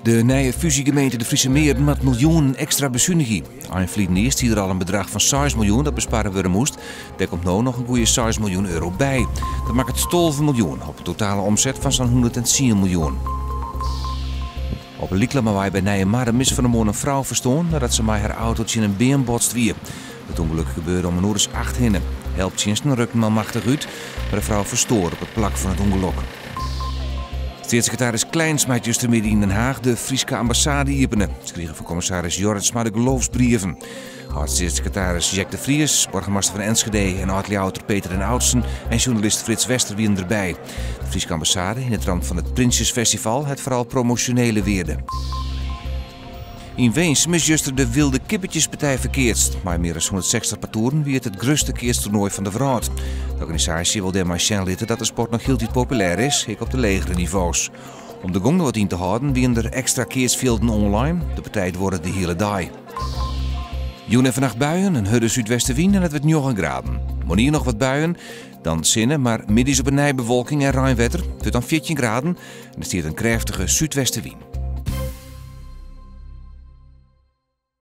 De nije fúzjegemeente De Friese Meren moat miljoenen ekstra besunigje. Ein ferline jier stie der al in bedrach fan seis miljoen dat besparre wurde moast. Dêr komt no noch in goeie seis miljoen euro by. Dat makket 12 miljoen op in totale omset fan sa'n 110 miljoen. Op 'e Lycklamawei by Nijemardum is fan 'e moarn in frou ferstoarn nadat se mei har auto tsjin in beam botst wie. It ûngelok gebeurde om in oer as acht hinne. Helptsjinsten rukten manmachtich út, mar de frou ferstoar op it plak fan it ûngelok. Steatssekretaris Kleinsma hat justermiddei yn Den Haag de Fryske ambassade iepene. Se krige fan kommissaris Jorritsma de geloofsbrieven. Ald-steatssekretaris Jack de Vries, boargemaster fan Enschede en âld-Ljouwerter Peter den Oudsten en sjoernalist Frits Wester wienen derby. De Fryske ambassade yn it ramt fan it Prinsjesfestival hat foaral promosjonele wearde. Yn Winsum is juster de Wilde Kippetjespartij ferkeatst. Mei mear as 160 partoeren wie it it grutste keatstoernoai fan de wrâld. De organisaasje wol dêrmei sjen litte dat de sport noch hieltyd populêr is, ek op de legere nivo's. Om de gong der wat yn te hâlden wiene der ekstra keatsfjilden oanlein. De partij duorre de hiele dei. Jûn en fannacht buien, in hurde súdwestewyn en it wurdt 9 graden. Moarnier noch wat buien, dan sinne, mar middeis op 'e nij bewolking en reinwetter. It wurdt dan 14 graden en der stiet in krêftige súdwestewyn.